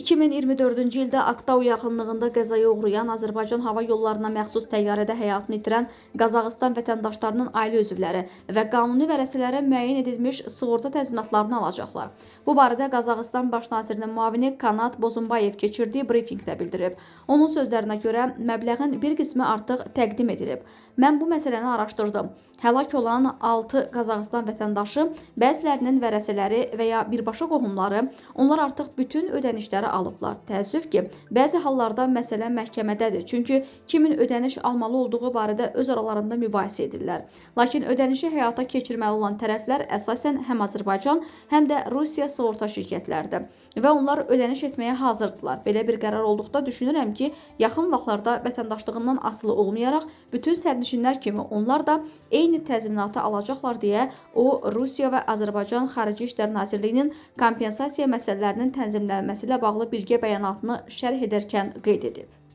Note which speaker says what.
Speaker 1: 2024-cü ildə Aktau yaxınlığında qəzaya uğrayan Azərbaycan Hava Yollarına məxsus təyyarədə həyatını itirən Qazaxıstan vətəndaşlarının ailə üzvləri və qanuni vərəsələrə müəyyən edilmiş sığorta təzminatlarını alacaqlar. Bu barədə Qazaxıstan Baş nazirinin müavini Kanat Bozumbayev keçirdiyi brifinqdə bildirib. Onun sözlərinə görə məbləğin bir qismi artıq təqdim edilib. Mən bu məsələni araşdırdım. Həlak olan 6 Qazaxıstan vətəndaşı, bəzilərinin vərəsələri və ya birbaşa qohumları, onlar artıq bütün ödənişləri alıblar. Təəssüf ki, bəzi hallarda məsələ məhkəmədədir. Çünki kimin ödəniş almalı olduğu barədə öz aralarında mübahisə edirlər. Lakin ödənişi həyata keçirməli olan tərəflər əsasən həm Azərbaycan, həm də Rusiya sığorta şirkətləridir və onlar ödəniş etməyə hazırdılar. Belə bir qərar olduqda düşünürəm ki, yaxın vaxtlarda vətəndaşlığından asılı olmayaraq bütün sərnişinlər kimi onlar da eyni təzminatı alacaqlar deyə o Rusiya və Azərbaycan Xarici İşlər Nazirliyinin kompensasiya məsələlərinin tənzimlənməsi ilə bağlı birgə bəyanatını şərh edərkən qeyd edib.